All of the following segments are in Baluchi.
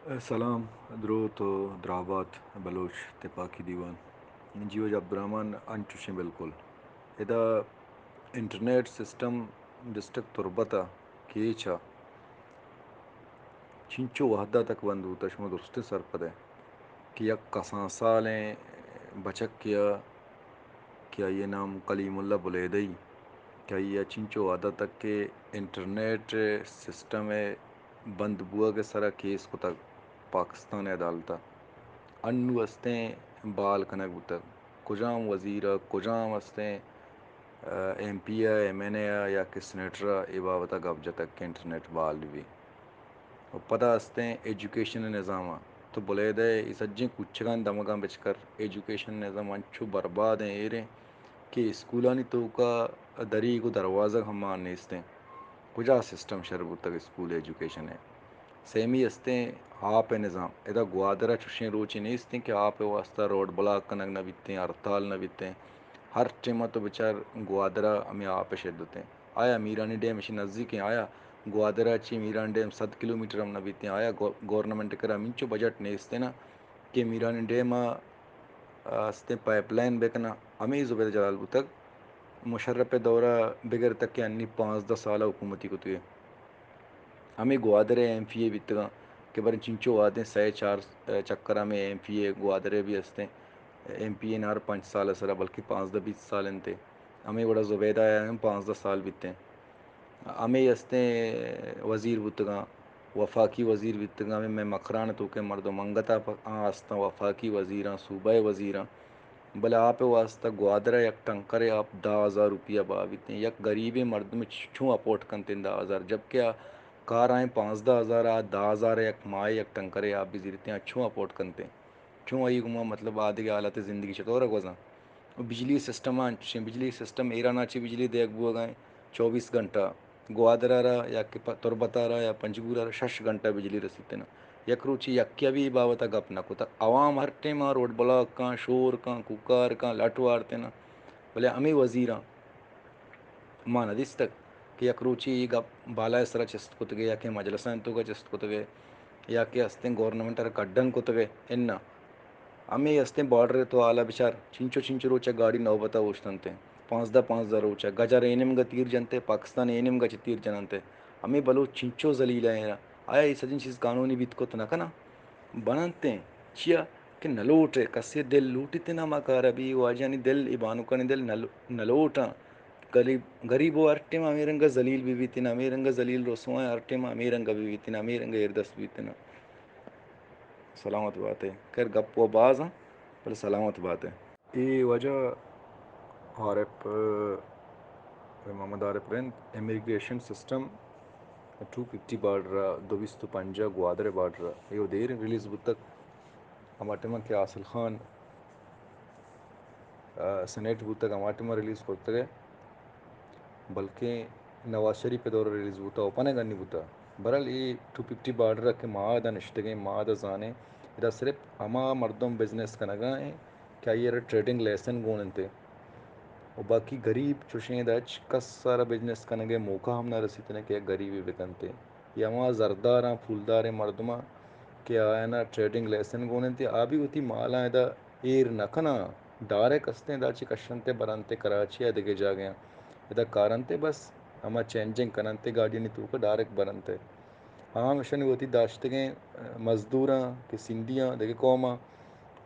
سلام، دروت و درابات بلوچ تپاکی دیوان۔ جی واجہ عبدالرحمن، انچوشیں بالکل۔ ادا انٹرنیٹ سسٹم ڈسٹرکٹ تربت ء کیچ ء چنچو وہد ء تک بند بوتہ، شما درستیں سرپد ء کہ یک کسان سالیں بچکے ء کہ آئی ء نام کلیم اللہ بلیدئی، کہ آئی ء چنچو وہد ء تک کہ انٹرنیٹ سسٹم ء بند بوگ ء سرا کیس کتگ پاکستان ء عدالت ء۔ انو استیں بال کنگ بوتگ۔ کجام وزیر ء، کجام استیں، ء، ایم پی ء، ایم این اے ء یا کہ سینیٹر ء اے بابت ء گپ جتگ کہ انٹرنیٹ بال بہ بی۔ و پدا استیں ایجوکیشن ء نظام ء۔ تو بلیدہ ء اے سجیں کوچگاں دمگاں بچکر، ایجوکیشن نظام انچو برباد ایں، ایر ایں کہ اسکولانی توکا دریگ و دروازگ ہم مان نیستیں۔ کجا سسٹم شر بوتگ اسکول ایجوکیشن ء؟ سیمی استیں آپ ء نظام۔ ادا گوادر ء چوشیں روچے نیستیں کہ آپ ء واسطہ روڈ بلاک کنگ نہ بیتیں، ہڑتال نہ بیتیں۔ ہر ٹیم ء تو بچار گوادر ء ہمے آپ ء شدتیں۔ آیا میرانی ڈیم اشی نزیکیں؟ آیا گوادر ء چی میرانی ڈیم صد کلومیٹر ہم نہ بیتیں؟ آیا گو-، گورنمنٹ ء کرا ہمینچو بجٹ نیستیں نا کہ میرانی ڈیم ء استیں پائپ لائن بکناں؟ ہمے زبید جلال بوتگ، مشرف ء دور ء بگر تک کہ انی پانزدہ سال ء حکومتی کتگے۔ ہمے گوادر ء ایم پی اے بیتگاں کہ برن چنچو وہدیں سئے چار چکر ہمے ایم پی اے گوادر ء بھی استیں۔ ایم پی اے نہ ہر پنچ سال ء سرا بلکہ پانزدہ بیست سال انت۔ ہمے وڑا زبیدہ ء ہم پانزدہ سال بیتیں۔ ہمے استیں وزیر بوتگاں، وفاقی وزیر بیتگاں، ہمے مئے مکران ء توکیں مردم انگت ء پ-، آ استاں وفاقی وزیراں، صوبہ ء وزیراں، بلے آپ ء واستہ گوادر ء یک ٹنکر ء آپ دہ ہزار روپیہ بہا بیتیں۔ یک گریبیں مردم چ-، چوں اپورٹ کنتیں دہ ہزار؟ جبکہ آ کار آئیں پانزدہ ہزار ء، دہ ہزار ء یک ماہ ء یک ٹنکر ء آپ بزیرتیں، آ چوں اپورٹ کنتیں؟ چوں آئی گما مطلب آ دگہ حالت زندگی چطور ء گوزاں؟ و بجلی سسٹم ء انچشیں، بجلی سسٹم ایران ء چہ بجلی دیگ بوگ ء انت چوبیس گھنٹہ، گوادر ء را یا کہ پ-، تربت ء را یا پنجگور ء را شش گھنٹہ بجلی رسیت انت۔ یک روچے یکے ء بھی اے بابت ء گپ نہ کتگ۔ عوام ہر ٹائم ء روڈ بلاک کاں، شور کاں، کوکار کاں، لٹ وارت انت۔ بلے ہمے وزیراں ما نہ دیستگ کہ یک روچے اے گپ بالائے سرا چست کتگے یا کہ مجلسانی توکا چست کتگے یا کہ استیں گورنمنٹ ء را کڈن کتگے۔ اناں ہمے استیں بارڈر ء تو حالا بچار، چنچو چنچو روچ ء گاڑی نوبت ء اوشتنت، پانزدہ پانزدہ روچ ء گجر اے نیمگ ء تیر جنت، پاکستان اے نیمگ ء چہ تیر جننت۔ ہمے بلوچ چنچو ذلیل ء، آیا اے سجیں چیز قانونی بیت کت نہ کناں؟ بننت۔ چیا کہ نہ لوٹ ء، کسے دل لوٹیت نہ ہما کار ء بی، واجہانی دل، اے بانکانی دل نہ لو-، نہ لوٹاں۔ گریب، گریب و ہر ٹیم ہمے رنگ ء ذلیل بہ بیت انت، ہمے رنگ ء ذلیل رسوا ہر ٹیم ہمے رنگ ء بہ بیت انت، ہمے رنگ ء ایردست بیت انت۔ سلامت بات ئے۔ خیر گپ و باز انت، بلے سلامت بات ئے۔ اے واجہ Arif, Muhammad Arif Rind, immigration system two fifty border ء، دو بیست و پنجاہ گوادر بارڈر ء، اے و دیر ریلیز بوتگ۔ ہما ٹائم کہ حاصل خان ء، سینیٹ بوتگ، ہما ٹائم ء ریلیز کرتگ ء، بلکیں نواز شریف ء دور ء ریلیز بوتگ، اوپن ء گنی بوتگ۔ بہرحال اے ٹو ففٹی بارڈر ء کہ ما ادا نشتگیں، ما ادا زانیں، ادا صرف ہما مردم بزنس کنگا ایں کہ آئی ء را ٹریڈنگ لائسن گون انت و باقی غریب چوشیں ادا ہچ کس ء را بزنس کنگ ء موقع ہم نہ رسیت کہ یک غریبے بکنت۔ یا ہما زرداراں، پولداریں مردماں کہ آیانا ٹریڈنگ لائسن گون انت، آ بھی وتی مالاں ادا ایر نہ کناں، ڈائریکٹ استیں ادا چہ کشنت ء برنت ء کراچی ء دگہ جاگہاں ادا کارنت ء بس ہما چینجنگ کننت ء گاڑیانی توک ء ڈائریکٹ برنت ء۔ آ ہم اشانی وتی داشتگیں مزدوراں کہ سندھیاں، دگہ قوماں،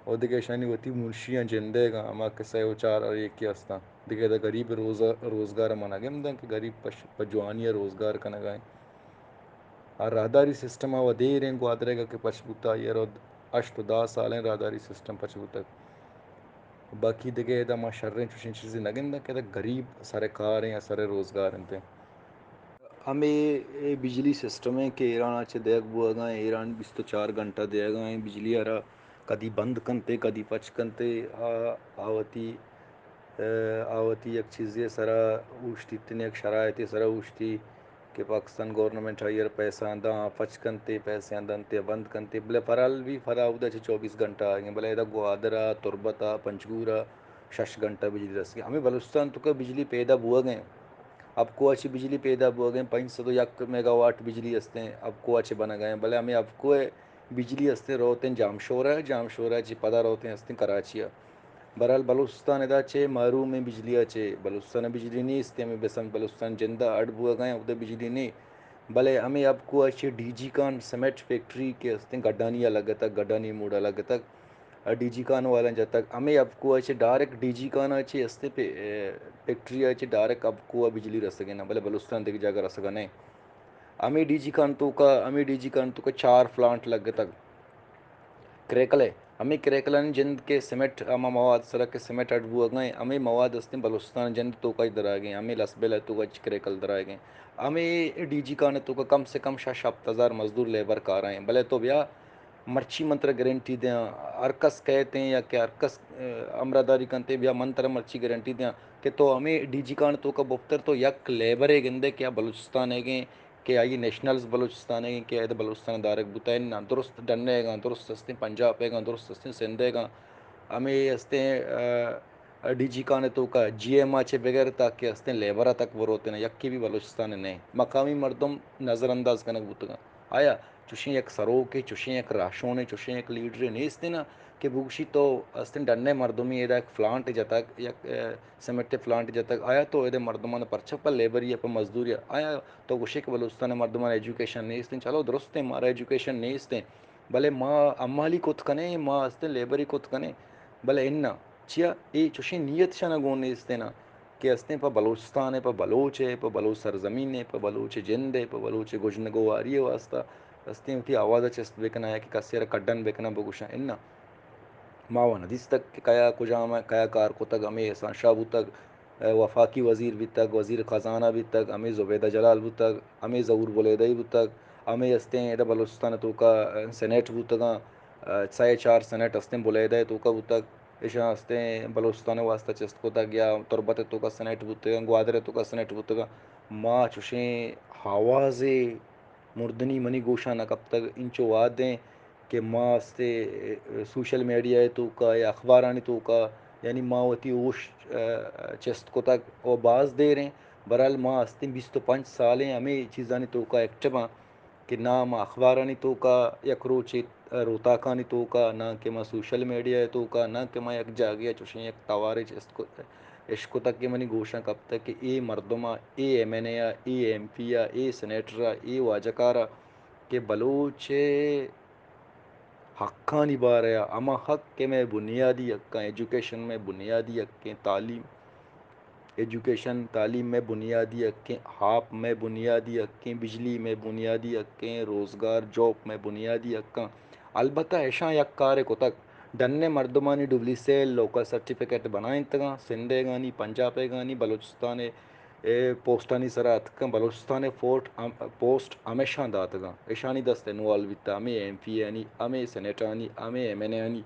و دگہ اشانی وتی منشیاں جندیگاں، ہما کہ سئے و چار ہر یکے استاں۔ دگہ ادا غریب روز-، روزگار ء ما نہ گنداں کہ غریب پہ ش-، پہ جوانی ء روزگار کنگا انت۔ آ راہداری سسٹم ء و دیریں گوادریگ ء کہ پچ بوتگ، آئی ء را ہشت و دہ سالیں راہداری سسٹم پچ بوتگ۔ باقی دگہ ادا ما شریں چوشیں چیزے نہ گنداں کہ ادا غریب سر کاریں یا سر روزگار انت۔ ہمے اے بجلی سسٹم انت کہ ایران ء چہ دیگ بوگا انت، ایران بیست و چار گھنٹہ دیگا انت، بجلی ء را کدی بند کنت، کدی پچ کنت، آ، آ وتی ء آ وتی یک چیزے ء سرا اوشتیت، یک شرائطے ء سرا اوشتی کہ پاکستان گورنمنٹ آئی ء را پیسہ داں، پچ کنت، پیسہ دنت یا بند کنت، بلے پرال بھی پدا اودا چہ چوبیس گھنٹہ آئیں، بلے ادا گوادر ء، تربت ء، پنجگور ء شش گھنٹہ بجلی رسگ۔ ہمیں بلوچستان توکا بجلی پیدا بوگ ء، اپکو ء چہ بجلی پیدا بوگ ء، پنچ سد و یک میگا واٹ بجلی استیں اپکو ء چہ بنگ ء، بلے ہمیں اپکو ء بجلی استیں روتیں جامشور ءَ، جامشور ءَ چہ پدا روتیں استیں کراچی ءَ۔ بہرحال بلوچستان ادا چہ محروم ایں بجلی ءَ چہ، بلوچستان ءَ بجلی نیست، ہمے بسم بلوچستان جند ءَ اڈ بوگ ءَ ایں، اودا بجلی نیں۔ بلے ہمے اپکو ءَ چہ D G Khan cement factory کہ استیں گڈانی ءَ لگتگ، گڈانی موڑ ءَ لگتگ، ڈی جی خان والاں جتگ، ہمے اپکو ءَ چہ ڈائریکٹ ڈی جی خان ءَ چہ استیں پہ-، اے، فیکٹری ءَ چہ ڈائریکٹ اپکو ءَ بجلی رسگ ءَ نہ، بلے بلوچستان دگہ جاگہ رسگ ءَ نہ۔ ہمے ڈی جی خان توکا، ہمے ڈی جی خان توکا چار پلانٹ لگتگ۔ کریکل ءَ، ہمے کریکلانی جند کہ سیمنٹ، ہما مواد سرا کہ سیمنٹ اڈ بوگ ءَ ایں، ہمے مواد استیں بلوچستان جند توکا اچ درائگ ءَ ایں، ہمے لسبیلہ توکا اچ کریکل درائگ ءَ ایں۔ ہمے ڈی جی خان توکا کم سے کم شش ہپت ہزار مزدور لیبر کار ءَ ایں۔ بلے تو بیا مرچی من ترا گارنٹی دیاں، ہر کس کئیت ایں یا کہ ہر کس، اے، ہمراہداری کنت ایں، بیا من ترا مرچی گارنٹی دیاں کہ تو ہمے ڈی جی خان توکا بپتر تو یک لیبرے گندے کہ آ بلوچستان ئیگ ایں، کہ آئی نیشنلز بلوچستان ئیگ ایں، کہ ادا بلوچستان دارگ بوتا، اناں درست ڈن ئیگاں، درست استیں پنجاب ئیگاں، درست استیں سندھ ئیگاں، ہمے استیں، اے، ڈی جی خان توکا جی ایم ءَ چہ بگر تاکہ استیں لیبر ءَ تک بروت ایں، یکے بھی بلوچستان ءَ نہ ایں۔ مقامی مردم نظر انداز کنگ بوتگاں۔ آیا چوشیں یک سروکے، چوشیں یک راہشونے، چوشیں یک لیڈرے نیست ایں نا کہ بگوشی تو استیں ڈن ءِ مردمے ادا یک پلانٹ جتگ، یک، اے، سیمنٹ ءِ پلانٹ جتگ، آیا تو ادا مردمان پرچا پہ لیبری ءَ پہ مزدوری ءَ؟ آیا تو گوشے کہ بلوچستان ءِ مردمان ایجوکیشن نیست ایں؟ چلو درست ایں، مارا ایجوکیشن نیست ایں، بلے ما حمالی کت کنیں، ما استیں لیبری کت کنیں، بلے اناں چیا اے چوشیں نیت شانا گون نیست ایں نا کہ استیں پہ بلوچستان ءَ، پہ بلوچ ءَ، پہ بلوچ سرزمین ءَ، پہ بلوچ جند ءَ، پہ بلوچ گژن گواری ءِ واسطہ استیں وتی آواز ءَ چست بکناں یا کہ کسے ءَ را کڈن بکناں بگوشاں۔ اناں ما و ندیستگ کہ کیا کجام ءَ کیا کار کتگ، ہمے احسان شاہ بوتگ، اے، وفاقی وزیر بیتگ، وزیر خزانہ بیتگ، ہمے زبیدہ جلال بوتگ، ہمے ظہور بلیدئی بوتگ، ہمے استیں ادا بلوچستان توکا، اے، سینیٹ بوتگاں، اے، سئے چار سینیٹ استیں بلیدہ توکا بوتگ۔ ایشاں استیں بلوچستان ءِ واسطہ چست کتگ یا تربت ءِ توکا سینیٹ بوتگاں، گوادر ءِ توکا سینیٹ بوتگاں۔ ما چوشیں آوازے مردنی منی گوشاں نہ کپتگ، انچو وہدیں کہ ما استیں سوشل میڈیا ءِ توکا یا اخبارانی توکا، یعنی ما وتی ہوش، اے، چست کتگ و باز دیریں۔ بہرحال ما استیں بیست و پنچ سالیں ہمے چیزانی توکا ایکٹیو آں۔ کہ ناں ما اخبارانی توکا یک روچے، روتاکانی توکا، ناں کہ ما سوشل میڈیا ءِ توکا، ناں کہ ما یک جاگہے ءَ چوشیں یک توارے چست کت-، اشکتگ کہ منی گوشاں کپتگ کہ اے مردم ءَ، اے ایم این اے ءَ، اے ایم پی ءَ، اے سینیٹر ءَ، اے واجکار ءَ کہ بلوچ ءِ حقانی بارہ ءَ، ہما حق کہ مئے بنیادی حقاں، ایجوکیشن مئے بنیادی حقیں، تعلیم، ایجوکیشن، تعلیم مئے بنیادی حقیں، آپ مئے بنیادی حقیں، بجلی مئے بنیادی حقیں، روزگار، جاب مئے بنیادی حقاں۔ البتہ اشاں یک کارے کتگ، ڈن ءِ مردمانی ڈبلی سیل، لوکل سرٹیفکیٹ بنائینتگاں، سندھ ئیگانی، پنجاب ئیگانی، بلوچستان ءِ اے پوسٹانی سرا اتکاں، بلوچستان ءِ فورٹ ہم-، پوسٹ ہمیشاں داتگاں، اشانی دست انوالو بیتا، ہمے ایم پی اے آنی، ہمے سینیٹ آنی، ہمے ایم این اے آنی۔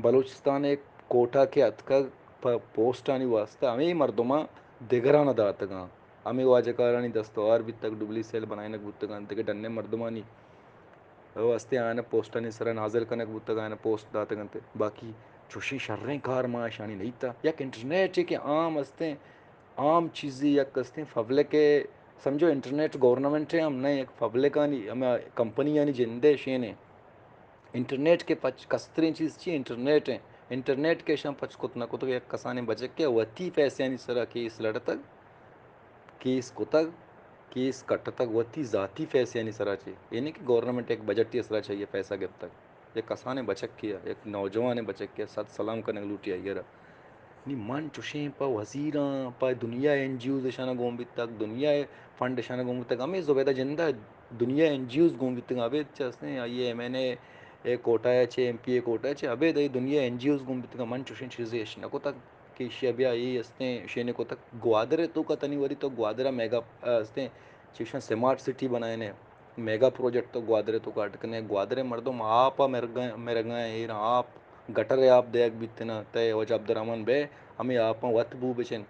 بلوچستان ءِ کوٹا کہ اتکگ پہ پوسٹانی واسطہ، ہمے مردماں دگراں داتگاں، ہمے واجکارانی دست ہوار بیتگ، ڈبلی سیل بنائینگ بوتگاں، دگہ ڈنیں مردمانی واسطہ آیان پوسٹانی سرا نازل کنگ بوتگ، آیان پوسٹ داتگ انت۔ باقی چوشیں شریں کار ما اشانی نہ دیتا۔ یک انٹرنیٹ کہ عام استیں، عام چیزے یک استیں، پبلک ءِ، سمجھو انٹرنیٹ گورنمنٹ ءِ ہم نہ، یک پبلکانی، ہما کمپنیانی جند ءِ شین ءِ۔ انٹرنیٹ کہ پچ کستریں چیز چی انٹرنیٹ ءِ۔ انٹرنیٹ کہ اشاں پچ کت نہ کتگ، یک کسانیں بچکے ءَ وتی پیسیانی سرا کیس لڑتگ، کیس کتگ، کیس کٹتگ وتی ذاتی پیسیانی سرا چہ۔ اے نہ کہ گورنمنٹ یک بجٹے ءِ سرا چہ آئی ءَ پیسہ گپتگ۔ یک کسانیں بچکے ءَ، یک نوجوانیں بچکے ءَ سد سلام کنگ لوٹی آئی ءَ را۔ نی من چوشیں پہ وزیراں، پہ دنیا ءِ این جی اوز اشاناں گون بیتگ، دنیا ءِ فنڈ اشاناں گون بیتگ، ہمے زبیدہ جند ءَ دنیا ءِ این جی اوز گون بیتگ، ابید چہ استیں آئی ءِ ایم این اے ءِ کوٹا ءَ چہ، ایم پی اے کوٹا ءَ چہ، ابید آئی دنیا ءِ این جی اوز گون بیتگ، من چوشیں چیزے اش نہ کتگ کہ ایشی ءَ بیا اے استیں شینے کتگ۔ گوادر ءِ توکا تنی وری تو گوادر ءَ میگا، استیں چیشاں سمارٹ سٹی بنائینے۔ میگا پروجیکٹ تو گوادر ءِ توکا اڈ کنے، گوادر ءِ مردم آپ ءَ مرگاں، مرگاں ایر، آپ گٹر ءِ آپ دیگ بیت نا، تئے واجہ عبدالرحمن بے ہمے آپاں وت بو بچن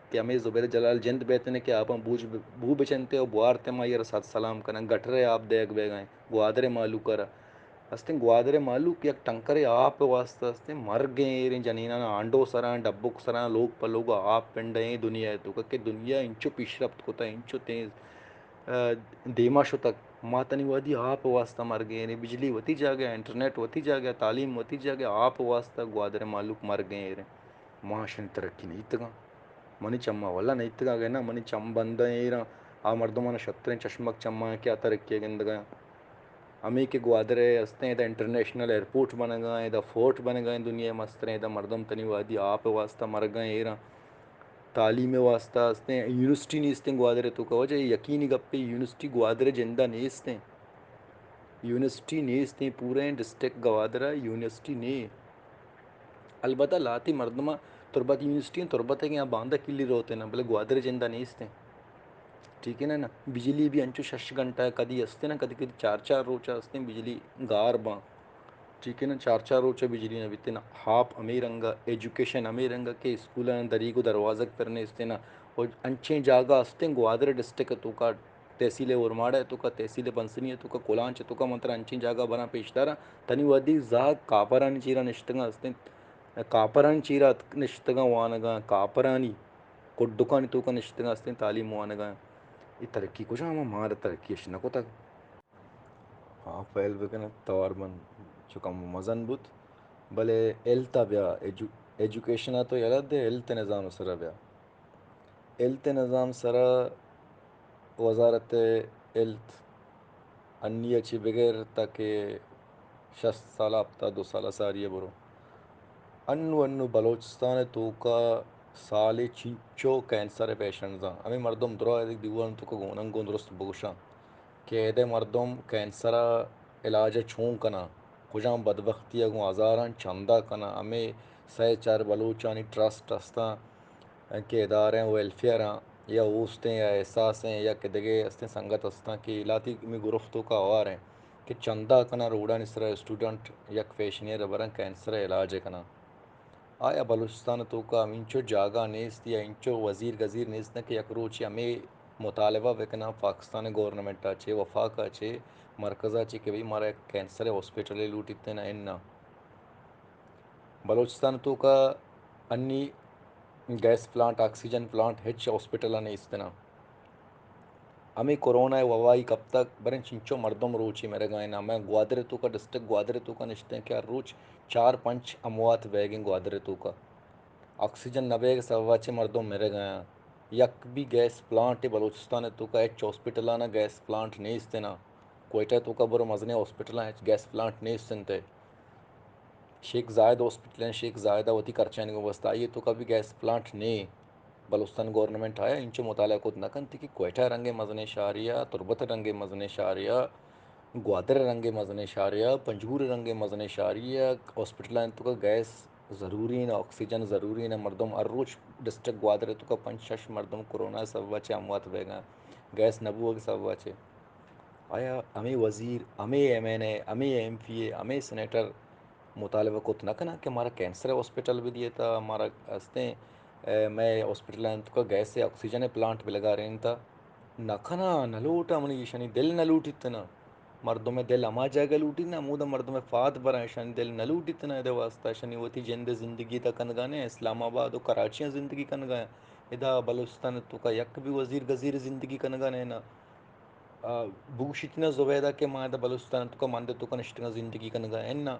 کہ ہمے زبیدہ جلال جند بیت نے کہ آپاں بوج ب-، بو بچنتے و بوارتے ما ایر سد سلام کنن، گٹر ءِ آپ دیگ بیگا ایں گوادر ءِ مالوک ءَ را۔ استیں گوادر ءِ مالوک یک ٹنکر ءِ آپ ءِ واسطہ استیں مرگیں ایریں، جنینان آنڈو سراں، ڈبک سراں، لوگ پہ لوگ آپ پنڈ ایں دنیا ءِ توکا کہ دنیا انچو پیشرفت کتا، انچو تیز، آ، دیما شتگ۔ ما تنی وہدی آپ ءِ واسطہ مرگیں ایں، بجلی وتی جاگہ ءَ، انٹرنیٹ وتی جاگہ ءَ، تعلیم وتی جاگہ ءَ، آپ ءِ واسطہ گوادر ءِ مہلوک مرگیں ایں۔ ما اشانی ترقی نہ دیتگاں۔ منی چماں ولا نہ دیتگاں، اگہ نہ منی چم بندیں ایراں، آ مردماں شتریں چشمک چماں کہ آ ترقی ءَ گندگاں۔ ہمے کہ گوادر ءَ استیں، ادا انٹرنیشنل ایئرپورٹ بنگا، ادا فورٹ بنگا، دنیا ءِ مستریں، ادا مردم تنی وہدی آپ ءِ واسطہ مرگاں ایراں۔ تعلیم ءِ واسطہ استیں، یونیورسٹی نیستیں گوادر ءِ توکا۔ واجہ، اے یقینی گپے، یونیورسٹی گوادر ءِ جندا نیستیں۔ یونیورسٹی نیستیں، پوریں ڈسٹرکٹ گوادر ءَ یونیورسٹی نے۔ البتہ لہتے مردماں تربت یونیورسٹی ایں، تربت ءَ کہ آ باندا کلی روتیں نا، بلے گوادر ءِ جندا نیستیں۔ ٹھیک ہے نا؟ نا، بجلی بھی انچو شش گھنٹہ کدی استیں نا، کدی کدی چار چار روچ استیں بجلی گار باں۔ ٹھیک ہے نا، چار چار روچ بجلی نہ بیتیں نا۔ آپ ہمے رنگا، ایجوکیشن ہمے رنگا کہ اسکولاں دریگ و دروازگ پر نیستیں نا۔ و انچیں جاگہ استیں گوادر ڈسٹرکٹ توکا، تحصیل اورماڑہ توکا، تحصیل بنسنی توکا، کلانچ توکا، من ترا انچیں جاگہ براں پیش داراں۔ تنی وہدی زاگ کاپرانی چیرا نشتگاں استیں، کاپرانی چیرا نشتگاں وانگاں، کاپرانی کڈکانی توکا نشتگاں استیں تعلیم وانگاں۔ اے ترقی کجا؟ ہما مارا ترقی اش نہ کتگ۔ ہاں، فیل بکن ات، توار بند چو کم مزن بوت، بلے ہیلتھ ءَ بیا، ایجو-، ایجوکیشن ءَ تو یلہ دے، ہیلتھ نظام ءِ سرا بیا۔ ہیلتھ نظام سرا وزارت ہیلتھ انی ءَ چہ بگر تاکہ شست سال، ہپتاد دو سال ساری ءَ برو۔ انو، انو بلوچستان ءِ توکا سالے چنچو کینسر ءِ پیشنٹز آں۔ ہمے مردم درا دیوان توکا گونن گون درست بگوشاں۔ کہ ایدے مردم کینسر ءِ علاج ءَ چون کناں، کجام بدبختی ءَ گوں ہزاراں چندہ کناں، ہمے سئے چار بلوچانی ٹرسٹ استاں کہ ادارہ ویلفیئر آں یا اوستیں یا احساس ایں یا کہ دگہ استیں سنگت استاں کہ لہتی ہمے گروپ توکا ہوار ایں کہ چندہ کناں، روڈانی سرا اسٹوڈنٹ یک پیشنیر ءَ براں کینسر ءِ علاج ءَ کناں۔ آیا بلوچستان ءِ توکا ہمینچو جاگہ نیست یا اینچو وزیر گزیر نیست نہ کہ یک روچے ہمے مطالبہ بکناں پاکستان ءِ گورنمنٹ ءَ چہ، وفاق ءَ چہ، مرکز ءَ چہ کہ بھئی مارا یک کینسر ءِ ہاسپٹلے لوٹیت نا، اناں۔ بلوچستان ءِ توکا انی گیس پلانٹ، آکسیجن پلانٹ ہچ ہاسپٹل ءَ نیست نا۔ ہمے کرونا ءِ وبائی کپتگ، بریں چنچو مردم روچے مرگا ایں۔ ہمے گوادر ءِ توکا، ڈسٹرکٹ گوادر ءِ توکا نشتیں کہ ہر روچ چار پنچ اموات بیگیں گوادر ءِ توکا۔ آکسیجن نہ بیگ ءِ سبب ءَ چہ مردم مرگا ایں۔ یک بھی گیس پلانٹ بلوچستان ءِ توکا ہچ ہاسپٹل ءَ نہ، گیس پلانٹ نیست نا۔ کوئٹہ ءِ توکا برو، مزنیں ہاسپٹل ءَ ہچ گیس پلانٹ نیست انت۔ شیخ زاید ہاسپٹل ایں، شیخ زاید ءَ وتی خرچانی گوں بستہ، آئی ءِ توکا بھی گیس پلانٹ نے۔ بلوچستان گورنمنٹ آیا انچو مطالعہ کت نہ کنت کہ کوئٹہ رنگیں مزنیں شہرے ءَ، تربت رنگیں مزنیں شہرے ءَ، گوادر رنگیں مزنیں شہرے ءَ، پنجگور رنگیں مزنیں شہرے ءَ، ہاسپٹلانی توکا گیس ضروری ایں، آکسیجن ضروری ایں، مردم ہر روچ ڈسٹرکٹ گوادر ءِ توکا پنچ شش مردم کرونا ءِ سبب ءَ چہ اموات بیگا، گیس نہ بوگ ءِ سبب ءَ چہ۔ آیا ہمے وزیر، ہمے ایم این اے، ہمے ایم پی اے، ہمے سینیٹر مطالبہ کت نہ کناں کہ مارا کینسر ءِ ہاسپٹل بدیئے تا، مارا استیں، اے، مئے ہاسپٹلانی توکا گیس ءِ آکسیجن ءِ پلانٹ بلگارینتا؟ نہ کناں، نہ لوٹاں، منی ایشانی دل نہ لوٹیت نا۔ مردم ءِ دل ہما جاگہ لوٹیت نا، ہمودا مردم ءِ پاد براں، ایشانی دل نہ لوٹیت نا، ادے واسطہ ایشانی وتی جند ءِ زندگی تا کنگا نہ، اسلام آباد و کراچی ءَ زندگی کنگا۔ ادا بلوچستان ءِ توکا یک بھی وزیر گزیر زندگی کنگا نہ نا۔ آ، بگوشیت نا زبیدہ کہ ما ادا بلوچستان ءِ توکا مند ءِ توکا نشتگاں زندگی کنگا اناں۔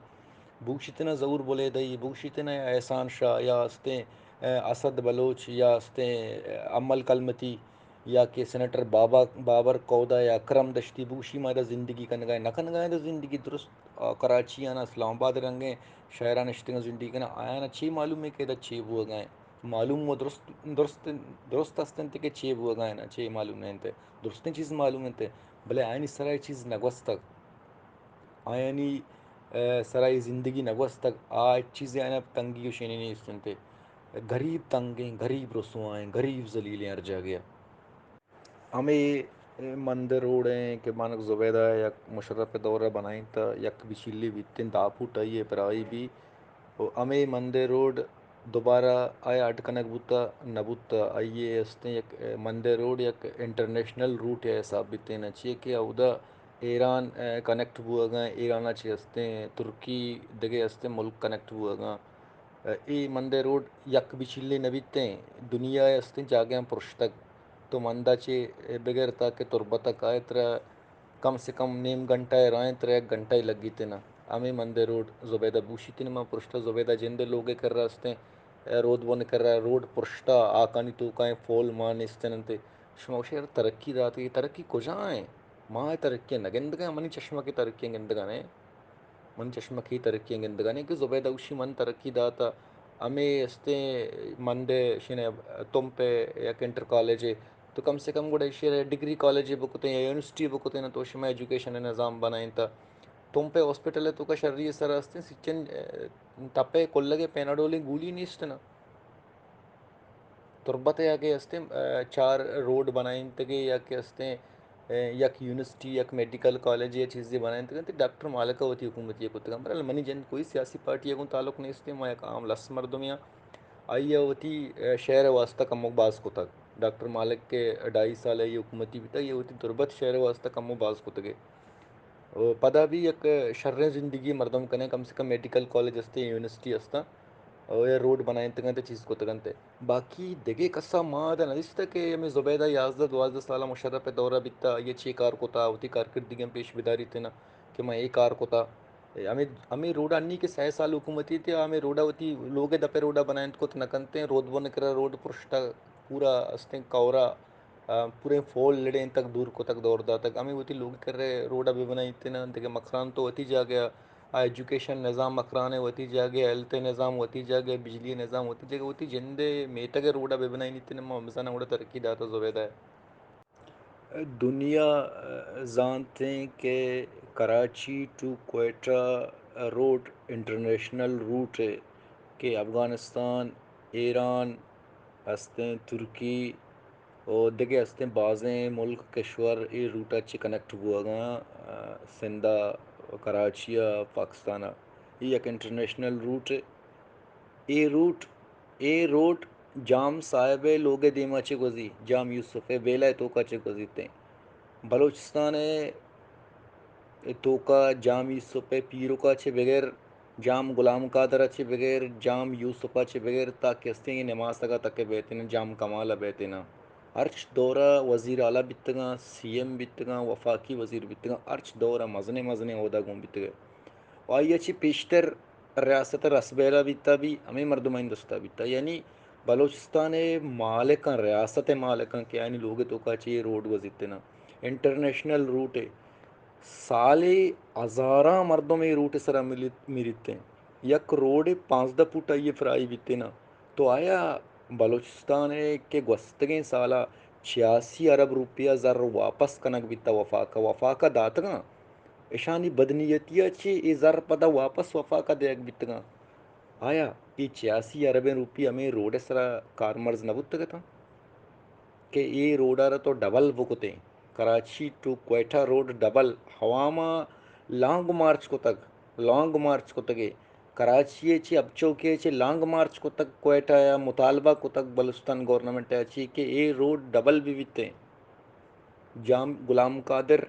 بگوشیت نا ظہور بلیدئی، بگوشیت نا احسان شاہ یا استیں، اے، اسد بلوچ یا استیں، اے، امل کلمتی یا کہ سینیٹر بابا، بابر کودا یا اکرم دشتی، بگوشی ما ادا زندگی کنگا نہ کنگا ایں، ادا زندگی درست، آ، کراچی آنا اسلام آباد رنگیں شہران نشتگاں زندگی کناں، آیانا چی معلوم ایں کہ ادا چی بوگا ایں؟ معلوم و درست، درست، درست است انت کہ چے بوگا انت، چے معلوم نہ انت۔ درستیں چیز معلوم انت، بلے آیانی سرا اے چیز نہ گوستگ۔ آیانی، اے، سرا اے زندگی نہ گوستگ۔ آ ہچ چیزے آیانا تنگی و شینی نیست انت۔ غریب تنگیں، غریب رسوائیں، غریب ذلیلیں ہر جاگہ۔ ہمے مندر روڈ ایں کہ مانک زبیدہ یک مشرف ءِ دور ءَ بنائینتا، یک بچیلی بیتیں، دہ فٹ آئی ءِ پرائی بی۔ و ہمے مندر روڈ دوبارہ آیا اڈ کنگ بوتا، نہ بوتا، آئی ءِ استیں یک مندر روڈ یک انٹرنیشنل روٹ ءِ حساب بیتیں، چیئے کہ اودا ایران، اے، کنیکٹ بوگا، ایران ءَ چہ استیں ترکی دگہ استیں ملک کنیکٹ بوگا۔ اے مندے روڈ یک بچیلے نہ بیتیں، دنیا ءِ استیں جاگہاں پرشتگ۔ تو مندا چہ بگر تا کہ تربت ءَ کائے ترا کم سے کم نیم گھنٹہ ءِ راہ اِنت، ترا یک گھنٹہ ءَ لگیت نا۔ ہمے مند ءِ روڈ زبیدہ بوشیت نا، ما پرشتہ زبیدہ جند ءِ لوگ ءِ کرا استیں، اے رودبن ءِ کرا روڈ پرشتہ، آکانی توکا ایں پول مان نیست اَنت۔ شما گوش ئے یار ترقی داتگ، اے ترقی کجا ایں؟ ما اے ترقی ءَ نہ گندگ ءَ، منی چشمک ءَ ترقی ءَ گندگ ءَ نہ ایں۔ منی چشمک ءَ ترقی ءَ گندگ ءَ نہ ایں کہ زبیدہ گوشی من ترقی داتا۔ ہمے استیں مند ءِ شنے تمپ ءِ یک انٹر کالج ءَ، تو کم سے کم گڑا ایشی ءَ ڈگری کالج ءَ بکتیں یا یونیورسٹی ءَ بکتیں نا، تو شما ایجوکیشن ءِ نظام بنائینتا۔ تمپ ءِ ہاسپٹل ءِ توکا شری ءِ سرا استیں سچن، اے، تپ ءِ کلگ ءِ پیناڈولیں گولی نیست نا۔ تربت ءَ یا کہ استیں، اے، چار روڈ بنائینتگے یا کہ استیں، اے، یک یونیورسٹی، یک میڈیکل کالج یا چیزے بنائینتگے، تو ڈاکٹر مالک ءَ وتی حکومتی ءَ کتگاں۔ بہرحال منی جند کوئی سیاسی پارٹی ءَ گوں تعلق نیستیں، ما یک عام لس مردمے آں۔ آئی ءَ وتی، اے، شہر ءِ واسطہ کمو باز کتگ۔ ڈاکٹر مالک کہ ڈھائی سال ءَ حکومتی بیتگ، آئی ءَ وتی تربت شہر ءِ واسطہ کمو باز کتگے۔ و پدا بھی یک شریں زندگی مردم کنے، کم سے کم میڈیکل کالج استیں، یونیورسٹی استاں، و اے روڈ بنائینتگ اَنت، چیز کتگ اَنت۔ باقی دگہ کسا ما ادا ندیستہ کہ ہمے زبیدہ یازدہ دوازدہ سال ءَ مشرف ءِ دور ءَ بیتا، آئی ءَ چے کار کتا، وتی کارکردگیاں پیش بداریت نا کہ ما اے کار کتا۔ ہمے، ہمے روڈ انی کہ سئے سال حکومتی تھی، ہمے روڈ ءَ وتی لوگ ءِ دپ ءَ روڈ ءَ بنائینت کت نہ کنتیں، رودبن ءِ کرا روڈ پرشتہ پورا استیں کورا، آ، پوریں فول لڑینتگ، دور کتگ، دور داتگ۔ ہمے وتی لوگ ءِ کرا روڈ ءَ بہ بنائینتیں نا، دگہ مکران تو وتی جاگہ ءَ، آ، ایجوکیشن نظام مکران ءِ وتی جاگہ ءَ، ہیلتھ ءِ نظام وتی جاگہ ءَ، بجلی ءِ نظام وتی جاگہ ءَ، وتی جند ءِ میتگ ءِ روڈ ءَ بہ بنائینتیں نا، ما بزاناں گڑا ترقی داتہ زبیدہ ءَ۔ دنیا، آ، زانتیں کہ کراچی ٹو کوئٹہ روڈ انٹرنیشنل روٹ ءِ کہ افغانستان، ایران، استیں ترکی و دگہ استیں بازیں ملک کشور اے روٹ ءَ چہ کنیکٹ بوگاں، آ، سندھ ءَ، کراچی ءَ، پاکستان ءَ۔ اے یک انٹرنیشنل روٹ ءِ۔ اے روٹ، اے روڈ جام صاحب ءِ لوگ ءِ دیما چہ گوزی، جام یوسف ءِ ویلا ءِ توکا چہ گوزیتیں۔ بلوچستان ءِ توکا جام یوسف ءِ پیرکا چہ بغیر، جام غلام قادر ءَ چہ بغیر، جام یوسف ءَ چہ بغیر تاکہ استیں نماسگ ءَ تک بیتیں، جام کمال ءَ بیتیں۔ ہرچ دور ءَ وزیر اعلیٰ بیتگاں، سی ایم بیتگاں، وفاقی وزیر بیتگاں، ہرچ دور ءَ مزنیں مزنیں عہدہ گون بیتگ۔ و آئی ءَ چہ پیشتر ریاست ءِ رسبیلہ بیتا بھی ہمے مردمانی دستا بیتا، یعنی بلوچستان ءِ مالکاں، ریاست ءِ مالکاں کہ آیانی لوگ ءِ توکا چہ اے روڈ گوزیت نا، انٹرنیشنل روٹ ءِ، سالے ہزاراں مردم اے روٹ ءِ سرا ملیت، مریت انت۔ یک روڈے پانزدہ فٹ آئی ءِ فرائی بیت نا، تو آیا بلوچستان ءِ کہ گوستگیں سالا چھیاسی ارب روپیہ زر واپس کنگ بیتا وفاق ءَ، وفاق ءَ داتگاں؟ اشانی بدنیتی ءَ چہ اے زر پدا واپس وفاق ءَ دیگ بیتگاں۔ آیا اے چھیاسی اربیں روپی ہمے روڈ ءِ سرا کارمرز نہ بوتگ اتاں کہ اے روڈ ءَ را تو ڈبل بکتیں؟ کراچی ٹو کوئٹہ روڈ ڈبل، عوام ءَ لانگ مارچ کتگ، لانگ مارچ کتگ ءَ۔ کراچی ءَ چہ، اب چوکی ءَ چہ لانگ مارچ کتگ، کوئٹہ ءَ مطالبہ کتگ بلوچستان گورنمنٹ ءَ چہ کہ اے روڈ ڈبل بہ بیتیں۔ جام غلام قادر،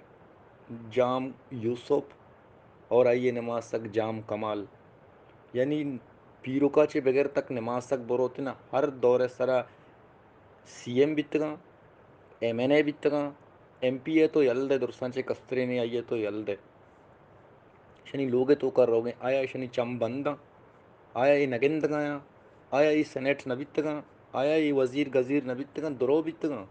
جام یوسف اور آئی ءِ نماسگ جام کمال، یعنی پیرکا چہ بغیر تک نماسگ بروت نا، ہر دور ءِ سرا سی ایم بیتگاں، ایم این اے بیتگاں، ایم پی اے تو یل دے، درساں چہ کسترین آئی ءَ تو یل دے۔ اشانی لوگ ءِ توکا روگیں، آیا اشانی چم بنداں؟ آیا اے نہ گندگایاں؟ آیا اے سینیٹ نہ بیتگاں؟ آیا اے وزیر گزیر نہ بیتگاں؟ درو بیتگاں۔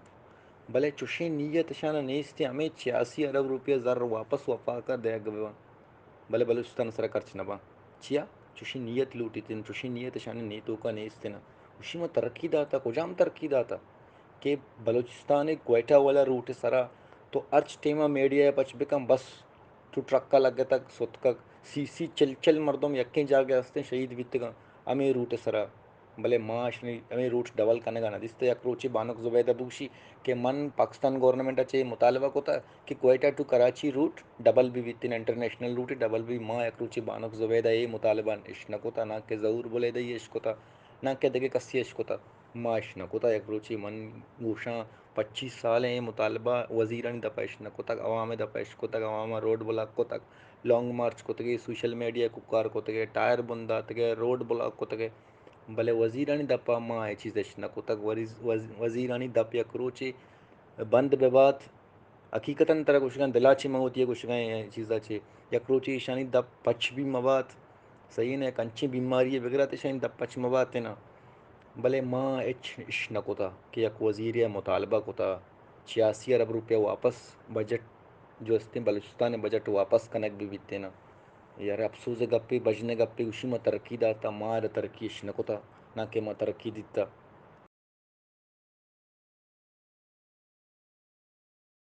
بلے چوشیں نیت اشانا نیست، ہمے چھیاسی ارب روپیہ زر واپس وفاق ءَ دیگ بباں، بلے بلوچستان ءِ سرا خرچ نہ باں۔ چیا؟ چوشیں نیت لوٹیت انت، چوشیں نیت اشانی توکا نیست انت۔ گوشی ما ترقی داتا، کجام ترقی داتا؟ کہ بلوچستان ءِ کوئٹہ والا روٹ ءِ سرا تو ہرچ ٹیم ءَ میڈیا ءَ پچ بکن، بس تو ٹرک ءَ لگتگ، ستکگ، سی سی چل چل مردم یکیں جاگہ ءَ ہستیں، شہید بیتگاں ہمے روٹ ءِ سرا۔ بلے ما اشانی ہمے روٹ ڈبل کنگ ءَ نہ دیستہ۔ یک روچے بانک زبیدہ بگوشی کہ من پاکستان گورنمنٹ ءَ چہ مطالبہ کتہ کہ کوئٹہ ٹو کراچی روٹ ڈبل بہ بیت، انٹرنیشنل روٹ ڈبل بہ بیت۔ ما یک روچے بانک زبیدہ ءَ اے مطالبہ اش نہ کتہ، نہ کہ ظہور بلیدہ ءَ اش کتہ، نہ کہ دگہ کسے اش کتہ۔ ما اش نہ کتہ۔ یک روچے من گوشاں، پچیس سال ءَ اے مطالبہ وزیرانی دپ ءَ اش نہ کتگ، عوام ءِ دپ ءَ اش کتگ، عوام ءَ روڈ بلاک کتگ، لانگ مارچ کتگ، سوشل میڈیا ءَ کوکار کتگ، ٹائر بند داتگ، روڈ بلاک کتگ، بلے وزیرانی دپ ءَ ما اے چیز اش نہ کتگ۔ وریز-، وز-، وزیرانی دپ یک روچے بند بہ بات، حقیقتاً ترا گوشگاں، دلا چہ من وتی گوشگاں، اے چیزا چہ یک روچے ایشانی دپ پچ بھی مبات، صحیح نہ، یک انچیں بیماری بگرات ایشانی دپ پچ مبات نا۔ بلے ما ہچ اش نہ کتا کہ یک وزیرے مطالبہ کتا چھیاسی ارب روپیہ واپس بجٹ جو استیں بلوچستان بجٹ واپس کنگ بھی بیتیں نا۔ یار افسوس گپے، بژن گپے، گوشی ما ترقی داتا، ما ترقی اش نہ کتا، نہ کہ ما ترقی دیتا۔